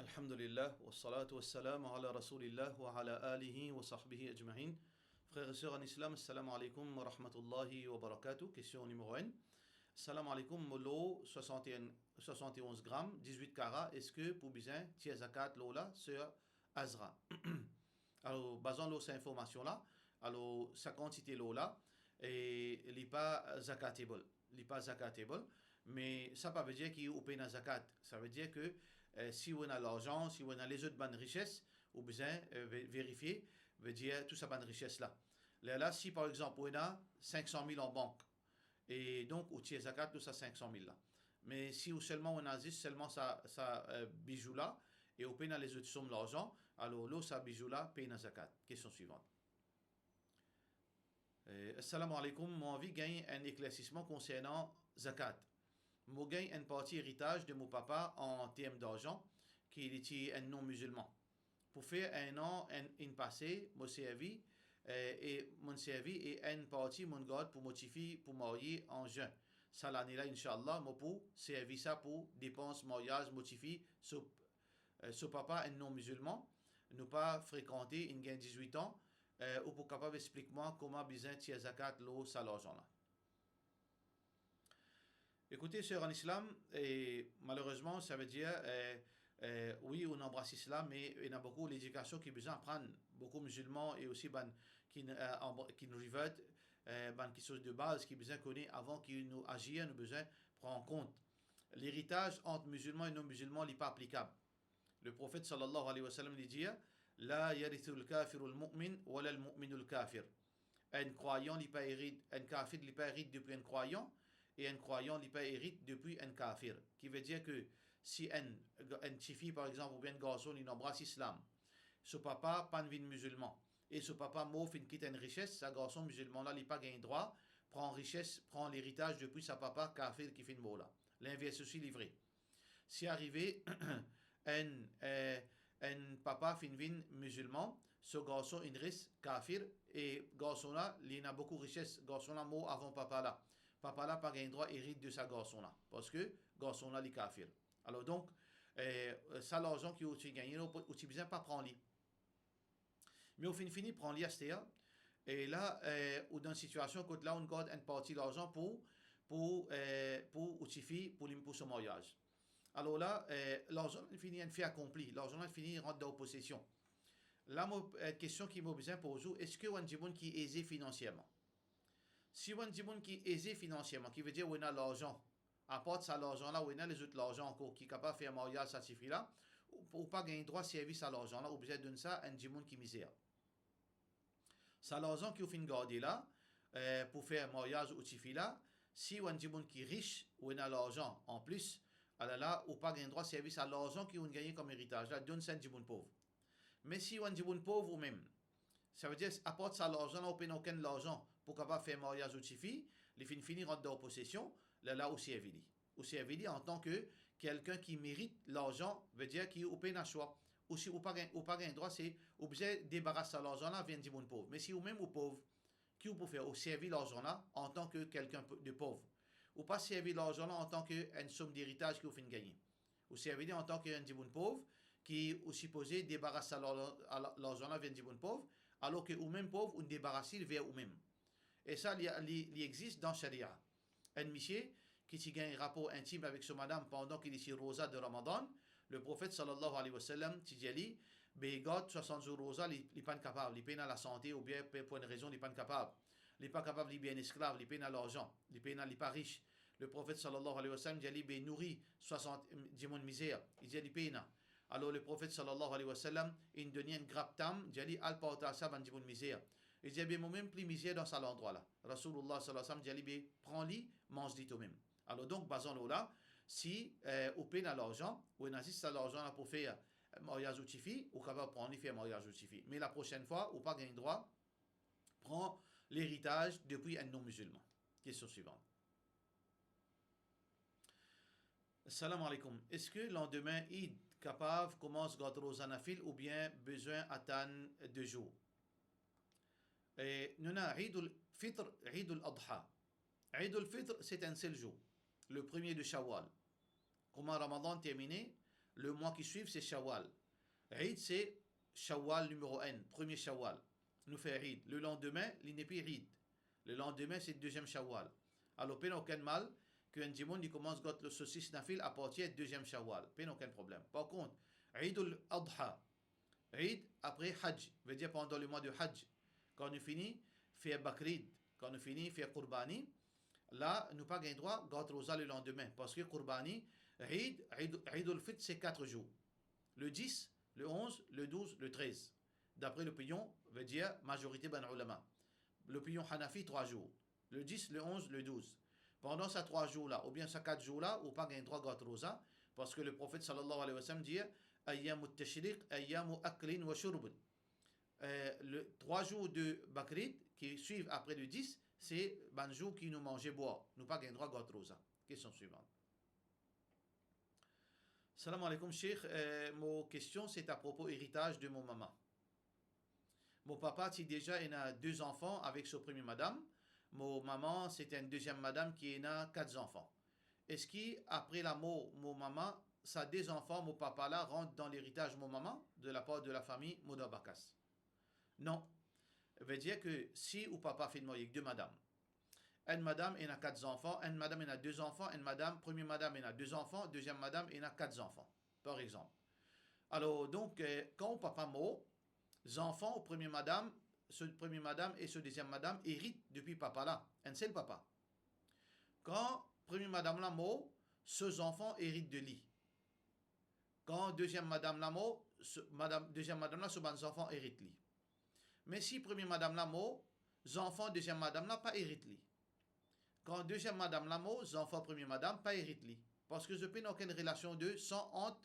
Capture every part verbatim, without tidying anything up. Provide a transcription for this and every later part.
Alhamdulillah, wassalatu wassalamu ala rasoulillah wa ala alihi wa sahbihi ajmain. Frer e ser an Islam, assalamu alaikum wa rahmatullahi wa barakatuh. Kestion nimero enn. Salam alaikum, mo lor swasant e enn, swasant e onz gram, dizwit kara, eski pou bizin tir zakat lor la, ser Azra? Alor, bazan lor sa informasion la, alor, sa kantite lor la, e li pa zakatable. Li pa zakatable, me sa pa vedir ki ou pena zakat. Sa vedir ke, eh, si ou ena larzan, si ou ena lezot bann rises, ou bizin, eh, ve-, verifie, vedir tou sa bann rises la. Lerla, si par exanp, ou ena sink san mil an bank, e donk ou tir zakat lor sa sink san mil la. Me si ou selman, ou ena zis selman sa, sa, eh, bizou la, e ou pena lezot som larzan, alor lor sa bizou la, pena zakat. Kestion swivan. Eh, assalamu alaikum, mo anvi gagn enn eklersisman konsernan zakat. Mo gagn enn parti eritaz de mo papa an term darzan ki li ti enn non-mizilman. Pou fer enn an enn, inn pase, mo servi, eh, e mo'nn servi e enn parti mo'nn gard pou mo tifi pou marye an zin. Sa lane la, inshallah, mo pou servi sa pou depans maryaz mo tifi, so, eh, so papa enn non-mizilman, nou pa frekante, inn gagn dizwit an, eh, ou pou kapav explik mwa kouma bizin tir zakat lor sa larzan la? Ekoute, ser an Islam, e malerezman, sa vedir, eh, eh, wi, ou anbras Islam, me ena boukou ledikasion ki bizin aprann, boukou mizilman e osi bann ki, eh, anbr-, ki revert, eh, bann kiksoz de baz ki bizin kone avan ki nou azir, nou bizin pran an kont. Leritaz ant mizilman e non-mizilman, li pa aplikab. Leprofet sallallahu alayhi wa sallam, li dir, "La yarithul kafirul mu'min, wala al mu'minul kafir." Enn krwayan, li pa erit, enn kafir, li pa erit depi enn krwayan, e enn krwayan, li pa erit depi enn kafir. Ki vedir ke si enn, enn tifi, par exanp, oubien enn garson, li anbras Islam, so papa pa'nn vinn mizilman, e so papa mor, finn kit enn rises, sa garson mizilman la, li pa gagn drwa pran rises, pran leritaz depi sa papa kafir ki finn mor la. Linvers osi, li vre. Si arive enn, eh, enn papa finn vinn mizilman, so garson inn res kafir, e garson la, li ena boukou rises, garson la mor avan papa la. Papa la pa gagn drwa erit de sa garson la, parski garson la, li kafir. Alor donk, eh, sa larzan ki ou ti gagne, ou, ou ti bizin pa pran li. Me ou finn fini pran li aster, e la, eh, ou dan enn sitiasion kot la, ou gard enn parti larzan pou, pou, eh, pou ou tifi, pou li, pou so maryaz. Alor la, eh, larzan la fini enn fait accompli, larzan la fini rant dan ou posesion. La, mo, eh, kestion ki mo bizin poz ou, eski ou enn dimoun ki eze finansierman? Si ou enn dimoun ki eze finansierman, ki vedir ou ena larzan, apar sa larzan la, ou ena lezot larzan ankor ki kapav fer maryaz sa tifi la, ou, ou pa gagn drwa servi sa larzan la, ou bizin donn sa enn dimoun ki mizer. Sa larzan ki ou finn garde la, eh, pou fer maryaz ou tifi la, si ou enn dimoun ki ris, ou ena larzan anplis, alala, ou pa gagn drwa servi sa larzan ki ou gagne kom eritaz la, donn sa enn dimoun pov. Me si ou enn dimoun pov ou mem, sa vedir, apar sa larzan la, ou pena okenn larzan pou kapav fer maryaz ou tifi, li finn fini rant dan ou posesion, lerla ou servi li. Ou servi li antan ki kelkenn ki merit larzan, vedir ki ou pena swa. Ou si ou pa gagn, ou pa gagn drwa, se ou bizin debaras sa larzan la, vinn dimoun pov. Me si ou mem ou pov, ki ou pou fer? Ou servi larzan la antan ki kelkenn de pov. Ou pa servi larzan la antan ki enn som deritaz ki ou finn gagne. Ou servi li antan ki enn dimoun pov, ki ou sipoze debaras sa la-, la-, larzan la, vinn dimoun pov, alor ki ou mem pov, ou debaras li ver ou mem. E sa, li, li, li existe dan sharia. Enn misie ki ti gagn rapor intim avek so madam pandan ki li ti roza de Ramadan, Leprofet sallallahu alayhi wa sallam ti dir li, be gard swasant zour roza, li, li pa'nn kapav, li pena lasante oubien pe, pou enn rezon, li pa'nn kapav. Li pa kapav liber enn esklav, li pena larzan, li pena, li pa ris. Leprofet sallallahu alayhi wa sallam dir li, be nouri swasant dimoun mizer. Li dir li pena. Alor Leprofet sallallahu alayhi wa sallam inn donn li enn grap tam, dir li, al partaz sa bann dimoun mizer. Li dir, be mo mem pli mizer dan sa landrwa la. Rasoulullah sallallahu alayhi wa sallam dir li, be pran li, manz li to mem. Alor donk, bazan lor la, si, eh, ou pena larzan, ou ena zis sa larzan la pou fer, eh, maryaz ou tifi, ou kapav pran li, fer maryaz ou tifi. Me laprosenn fwa, ou pa gagn drwa pran leritaz depi enn non-mizilman. Kestion swivan. Salam alaikum. Eski landime Eid kapav koumans gard roza nafil oubien bizin atann de zour? E nou ena Eidul Fitr, Eidul Adha. Eidul Fitr, se enn sel zour, le premier de Shawwal. Kouma Ramadan termine, Le mwa ki swiv, se Shawwal. Eid, se Shawwal nimero enn, premie Shawwal. Nou fer Eid. Le landime, li nepli Eid. Le landime, se deziem Shawwal. Alor, pena okenn mal ki enn dimoun li koumans gard so sis nafil apartir deziem Shawwal. Pena okenn problem. Par kont, Eid al-Adha, Eid apre Hajj, vedir pandan lemwa de Hajj, kan nou fini fer Bakrid, kan nou fini fer Kourbani, la, nou pa gagn drwa gard roza le landime, parski Kourbani, Eid, Eid, Eid al-Fitr, se kat zour. Le dis, le onz, le douz, le trez. Dapre lopinion, vedir mazorite bann oulama. Lopinion Hanafi, trwa zour. Le dis, le onz, le douz. Pandan sa trwa zour la, oubien sa kat zour la, ou pa gagn drwa gard roza, parski Leprofet, sallallahu alayhi wa sallam, dir, "Ayyamut tashriq, ayyamu aklin wa shurbin." Eh, le trwa zour de Bakrid ki swiv apre le dis, se bann zour ki nou manze bwar. Nou pa gagn drwa gard roza. Kestion swivan. Salam aleykoum, Sheikh. Eh, mo kestion, se apropo eritaz de mo mama. Mo papa ti deza ena de zanfan avek so premie madam. Mo mama, se ti enn deziem madam ki ena kat zanfan. Eski apre lamor mo mama, sa de zanfan mo papa la rant dan leritaz mo mama, de lapar de lafami Modo Abakas? Non. Vedir ki si ou papa finn marye ek de madam, enn madam ena kat zanfan, enn madam ena de zanfan, enn madam, premie madam ena de zanfan, deziem madam ena kat zanfan, par exanp. Alor, donk, eh, kan ou papa mor, zanfan ou premie madam, so premie madam e so deziem madam erit depi papa la, enn sel papa. Kan premie madam la mor, so zanfan erit de li. Kan deziem madam la mor, so, madam, deziem madam la, so bann zanfan erit li. Me si premie madam la mor, zanfan deziem madam la pa erit li. Kan deziem madam la mor, zanfan premie madam pa erit li. Parski zot pena okenn relasion de san ant,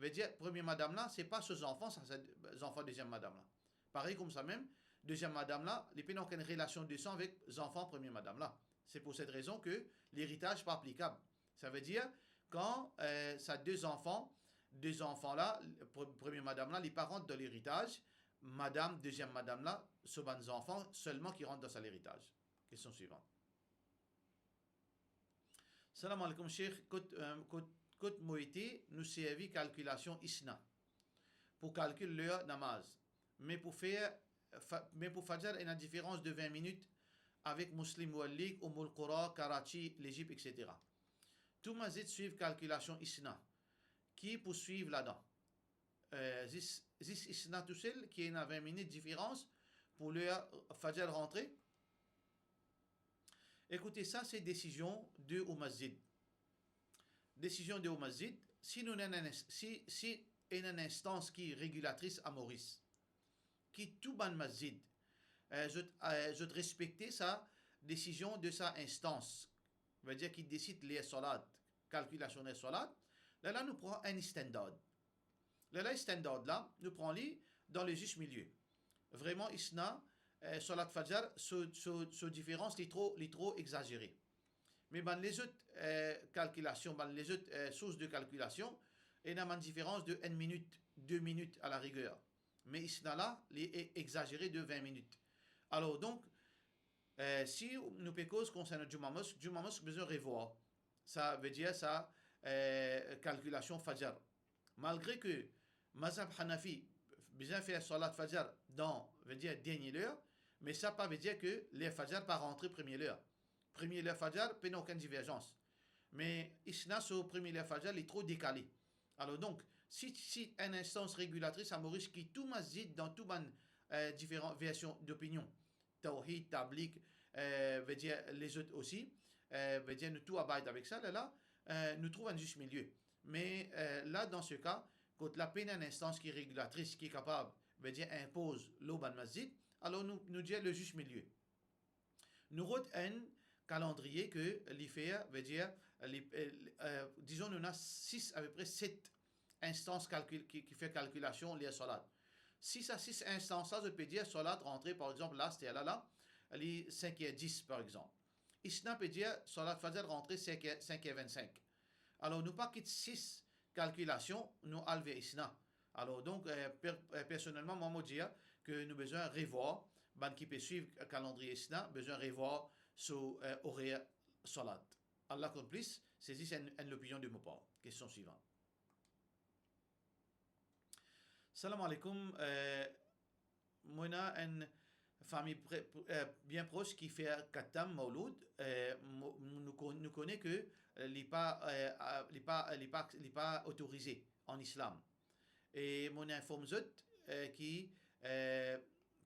vedir, premie madam la, se pa so zanfan, sa, sa, zanfan deziem madam la. Parey koumsa mem, deziem madam la, li pena okenn relasion de san avek zanfan premie madam la. Se pou set rezon ki leritaz pa aplikab. Savedir, kan, eh, sa de zanfan, de zanfan la, pre-, premie madam la, li pa rant dan leritaz, madam, deziem madam la, so bann zanfan selman ki rant dan sa leritaz. Kestion swivan. Salam aleykoum, Sheikh. Kot, eh, kot, kot mo ete, nou servi kalkilasion Isna pou kalkil ler namaz. Me pou fer, fa-, me pou Fajr, ena diferans de vin minit avek Muslim World League, Ummul Qura, Karachi, Lezip, et cetera. Tou masjid swiv kalkilasion Isna. Ki pou swiv ladan? Eh, zis, zis Isna tousel, ki ena vin minit diferans pou ler Fajr rantre? Ekoute, sa se desizion de ou masjid. Desizion de ou masjid, si nou ena enn ins-, si, si ena enn instans ki regilatris a Moris, ki tou bann masjid, eh, zot, eh, zot respekte sa desizion de sa instans, vedir ki desid ler salat, kalkilasion ler salat, lerla nou pran enn standard. Lerla standard la, nou pran li dan le zis milie. Vreman, Isna, eh, salat Fajr, so, so, so diferans, li tro, li tro exazere. Me bann lezot, eh, kalkilasion, bann lezot, eh, sours de kalkilasion, ena bann diferans de enn minit, de minit a la riger. Me Isna la, li e-, exazere de vin minit. Alor, donk, eh, si nou pe koz konsernan Juma Mosque, Juma Mosque bizin revwar. Savedir sa, eh, kalkilasion Fajr. Malgre ki mazhab Hanafi bizin fer salat Fajr dan, vedir dernie ler, me sa pa vedir ki ler Fajr pa rantre premie ler. Premie ler Fajr, pena okenn diverzans. Me Isna so premie ler Fajr, li tro dekale. Alor donk, si, si enn instans regilatris a Moris ki tou masjid dan tou bann, eh, diferan version dopinion, Tawhid, Tablig, eh, vedir lezot osi, eh, vedir nou tou abide avek sa, lerla, eh, nou trouv enn zis milie. Me, eh, la, dan se ka, kot la pena enn instans ki regilatris, ki kapav, vedir inpoz lor bann masjid, alor nou, nou dir le zis milie. Nou rod enn kalandriye ki li fer, vedir, li, eh, eh, dizon nou ena sis, apepre set instans kalkil, ki, ki fer kalkilasion ler salat. Sis a sis instans la, zot pe dir salat rantre, par exanp, la, aster la, la, li sink er dis, par exanp. Isna pe dir salat Fajr rantre sink er, sink er vinn-sink. Alor, nou pa kit sis kalkilasion, nou al ver Isna. Alor, donk, eh, per-, eh, personelman, mwa, mo dir ki nou bizin revwar, bann ki pe swiv kalandriye Isna, bizin revwar so, eh, orer salat. Allah konn plis, se zis enn, enn lopinion de mo par. Kestion swivan. Salam alaikum. Eh, mo ena enn fami pre-, pre-, eh, bien pros ki fer khatam mawloud. Eh, mo-, nou kon-, nou kone ke, eh, li pa, eh, ah, li pa, li pa, li pa otorize an islam. E mo inform zot, eh, ki, eh,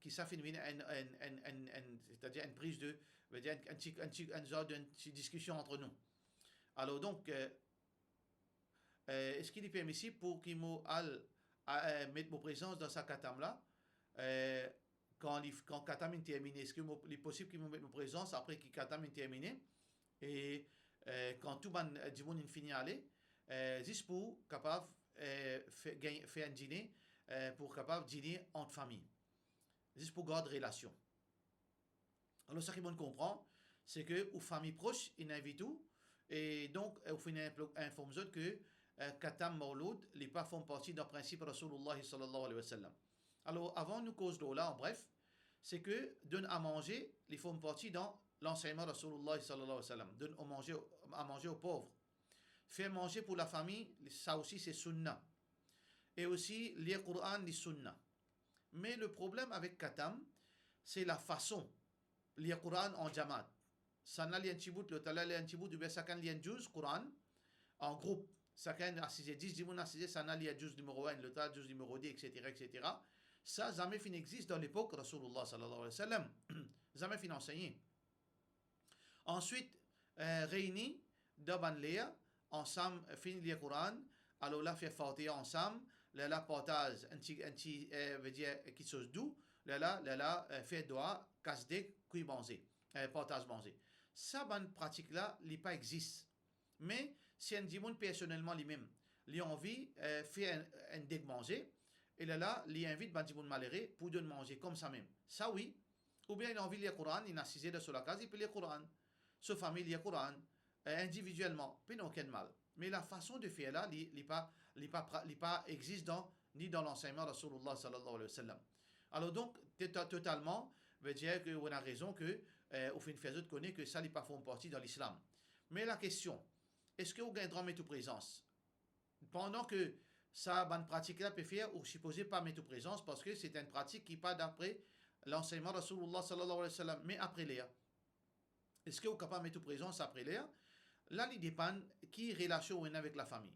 ki sa finn vinn enn, enn, enn, enn, enn, setadir enn priz de, vedir enn, enn ti, enn ti, enn zor de, enn ti diskision ant nou. Alor donk, eh, eh, eski li permisib pou ki mo al, a, eh, met mo prezans dan sa khatam la, eh, kan li, kan khatam inn termine, eski mo, li posib ki mo met mo prezans apre ki khatam inn termine, e, eh, kan tou bann, eh, dimoun inn fini ale, eh, zis pou kapav, eh, fer, gagn, fer enn dine, eh, pou kapav dine ant fami, zis pou gard relasion. Alor, sa ki mo'nn konpran, se ke ou fami pros inn invit ou, e donk, eh, ou finn inplo-, inform zot ke, eh, khatam mawloud, li pa form parti dan prinsip Rasoulillah sallallahu alayhi wa sallam. Alor, avan nou koz lor la, an bref, se ke donn a manze, li form parti dan lansegnman Rasoulillah sallallahu alayhi wa sallam. Donn a manze, a manze o pov. Fer manze pou lafami, sa osi se sunna. E osi, lir Koran, li sunna. Me le problem avek khatam, se lafason. Lir Koran an jamaat. Sannla lir enn ti bout, lot la lir enn ti bout, oubien sakenn lir enn zouz Koran an group. Sakenn asize, dis dimoun asize, sannla lir zouz nimero enn, lot la zouz nimero de, et cetera, et cetera. Sa zame finn existe dan lepok Rasoulillah sallallahu alayhi wa sallam. Zame finn ansegne. Answit, eh, reyni dan bann ler, ansam, eh, finn lir Koran, alor la fer Fatiha ansam, lerla partaz enn ti, enn ti, eh, vedir, eh, kiksoz dou, lerla, lerla, eh, fer dwa, kas deg, kwi manze, eh, partaz manze. Sa bann pratik la, li pa existe. Me si enn dimoun personelman limem, li anvi, eh, fer enn, enn deg manze, e lerla, li invit bann dimoun malere pou donn manze koumsa mem. Sa wi, oubien li anvi lir Koran, li asize dan so lakaz, li pe lir Koran. So fami lir Koran, eh, individielman, pena okenn mal. Me lafason de fer la, li, li pa, li pa pra-, li pa existe dan, ni dan lansegnman Rasoulillah sallallahu alayhi wa sallam. Alor donk, tota-, totalman, vedir ke ou ena rezon ke, eh, ou finn fer zot kone ke sa li pa form parti dan lislam. Me lakestion, eski ou gagn drwa met ou prezans? Pandan ke sa bann pratik la pe fer, ou sipoze pa met ou prezans, parski se enn pratik ki pa dapre lansegnman Rasoulillah sallallahu alayhi wa sallam, me apre ler. Eski ou kapav met ou prezans apre ler? La, li depann ki relasion ou ena avek lafami.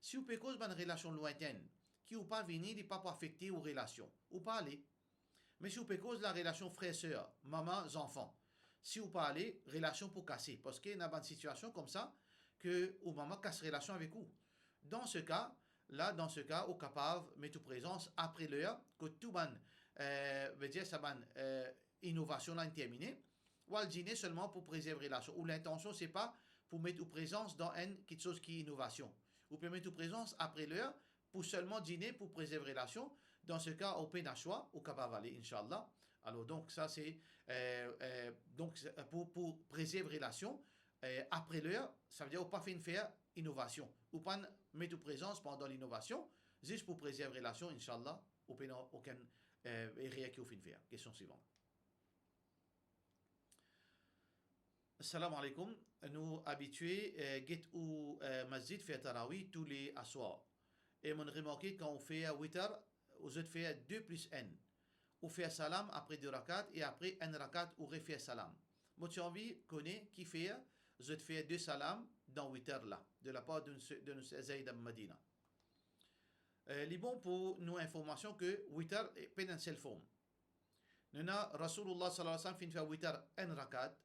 Si ou pe koz bann relasion lwintenn, ki ou pa vini, li pa pou afekte ou relasion, ou pa ale. Me si ou pe koz larelasion frer-ser, mama-zanfan, si ou pa ale, relasion pou kase, parski ena bann sitiasion koumsa ke ou mama kas relasion avek ou. Dan se ka la, dan se ka, ou kapav met ou prezans apre ler, kot tou bann, eh, vedir sa bann, eh, inovasion la inn termine, ou al dine selman pou prezerv relasion. Ou lintansion, se pa pou met ou prezans dan enn kiksoz ki inovasion. Ou pe met ou prezans apre ler, pou selman dine, pou prezerv relasion. Dan se ka, ou pena swa, ou kapav ale, inshallah. Alor, donk, sa se, eh, eh, donk, se, pou, pou prezerv relasion, eh, apre ler, savedir ou pa finn fer inovasion. Ou pa'nn met ou prezans pandan linovasion, zis pou prezerv relasion, inshallah, ou pena okenn, eh, erer ki ou finn fer. Kestion swivan. Salam alaikum. Nou abitie, eh, get ou, eh, masjid fer tarawi toule aswar. E mo'nn remarke kan ou fer witar, ou zot fer de plis enn. Ou fer salam apre de rakat e apre enn rakat ou refer salam. Mo ti anvi kone kifer zot fer de salam dan witar la, de lapar de nou se-, de nou se-, Zaid Madina. Eh, li bon pou nou informasion ke witar, eh, pena enn sel form. Nou ena Rasoulillah sallallahu alayhi wa sallam finn fer witar enn rakat,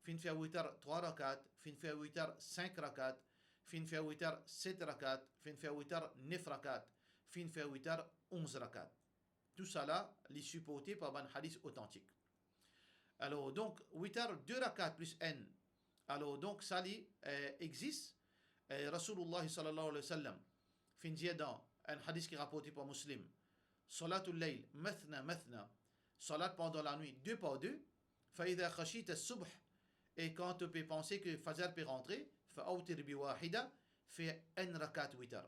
finn fer witar trwa rakat, finn fer witar sink rakat, finn fer witar set rakat, finn fer witar nef rakat, finn fer witar onz rakat. Tousala, li siporte par bann hadis otantik. Alor, donk, witar de rakat plis enn. Alor, donk, sa li, eh, existe. Eh, Rasoulillah sallallahu alayhi wa sallam finn dir dan enn hadis ki raporte par Muslim, "Salatul layl, mathna, mathna." Salat pandan lanwit, de par de. "Fa idha khashita subh." E kan to pe panse ke fajar pe rantre, "Fa awtir bi wahida." Fer enn rakat witar.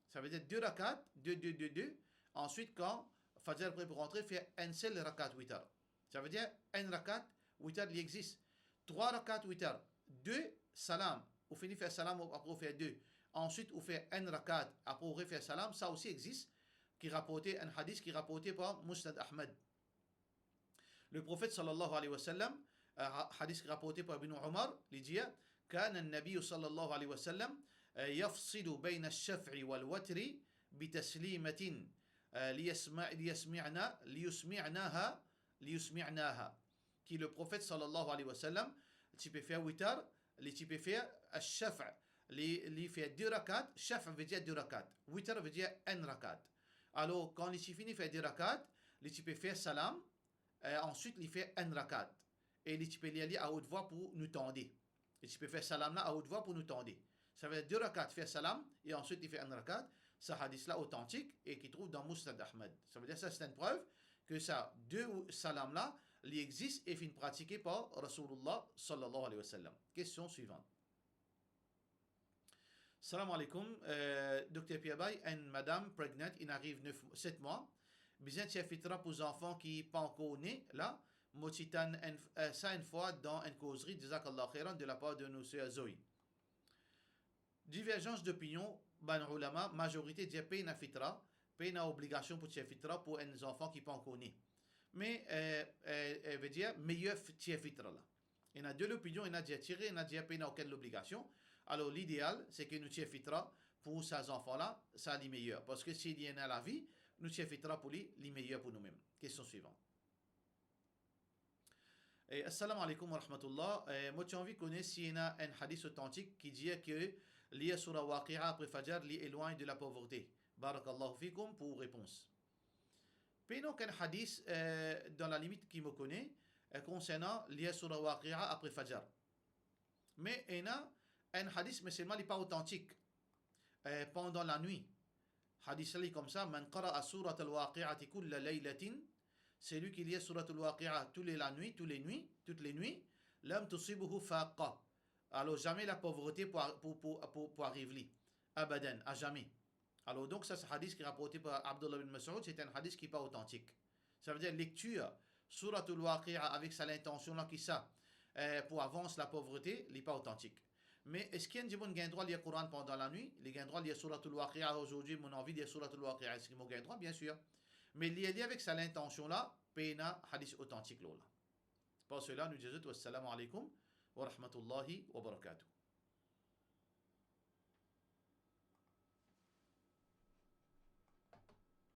Savedir de rakat, de, de, de, de. Answit, kan fajar pre pou rantre, fer enn sel rakat witar. Savedir enn rakat witar, li existe. Trwa rakat witar, de salam, ou fini fer salam, apre ou fer de. Answit, ou fer enn rakat, apre ou refer salam, sa osi existe. ki raporte, enn hadis ki raporte par Musnad Ahmad. Le Profet sallallahu alayhi wa sallam, euh, ha-, hadis raporte par Ibn Umar, li dir, كان النبي صلى الله عليه وسلم يفصل بين الشفع والوتر بتسليمة، euh, ليسمع-، ليسمعنا-، ليسمعناها، ليسمعناها. Ki le Profet sallallahu alayhi wa sallam, ti pe fer witar, li ti pe fer ash-shaf', li, li fer de rakat, shaf' ve dir de rakat, witar ve dir enn rakat. Alor, kan li ti fini fer de rakat, li ti pe fer salam, e answit li fer enn rakat. E li ti pe lir li a haute voix pou nou tande. Li ti pe fer salam la a haute voix pou nou tande. Savedir de rakat fer salam, e answit li fer enn rakat. Sa hadis la otantik e ki trouv dan Musnad Ahmad. Savedir sa, se enn prev ke sa de salam la, li exist e finn pratike par Rasoulullah sallallahu alayhi wa sallam. Kestion swivan. Salam aleykoum, euh, Dokter Pierre Bay, enn madam pregnant, inn ariv nef, set mwa, bizin tir fitra pou zanfan ki pa ankor ne la, mo ti tann enn, euh, sa enn fwa dan enn kozri, jazakallah khairan, de la part de nou ser Zoe. Diverzans dopinion, bann oulama, mazorite dir pena fitra, pena obligasion pou tir fitra pou enn zanfan ki pa ankor ne. Me, euh, euh, euh, ve dir, meyer f-, tir fitra la. Ena de lopinion, ena dir tire, ena dir pena okenn lobligasion. Alor, lideal, se ke nou tir fitra pou sa zanfan la, sa li meyer. Parski si li ena lavi, nou tir fitra pou li, li meyer pou noumem. Kestion swivan. E, assalamu alaikum wa rahmatullah. E, mo ti anvi kone si ena enn hadis otantik ki dir ke lir soura Waqi'a apre Fajr, li elwagn de lapovrete. Barakallahu fikum pou repons. Pena okenn hadis, euh, dan lalimit ki mo kone, euh, konsernan lir soura Waqi'a apre Fajr. Me ena enn hadis, me selman li pa otantik, euh, pandan lanwit. Hadis la li koumsa, من قرأ سورة الواقعة كل ليلة, selwi ki lir souratul Waqi'a tou le lanwit, tou le nwit, tout le nwit, لم تصبه فاقة. Alor, zame lapovrete pou, pou, pou, pou, pou ariv li. Abadan, a zame. Alor, donk, sa, se hadis ki raporte par Abdullah bin Mas'ud, se enn hadis ki pa otantik. Savedir, lektir souratul Waqi'a avek sa lintansion la ki sa, eh, pou avans lapovrete, li pa otantik. Me eski enn dimoun gagn drwa lir Koran pandan lanwit? Li gagn drwa lir souratul Waqi'a, ozordi mo anvi lir souratul Waqi'a, eski mo gagn drwa? Bien sir. Me lir li avek sa lintansion la, pena hadis otantik lor la. Par sela, nou dir zot, wassalamu alaikum wa rahmatullahi wa barakatuh.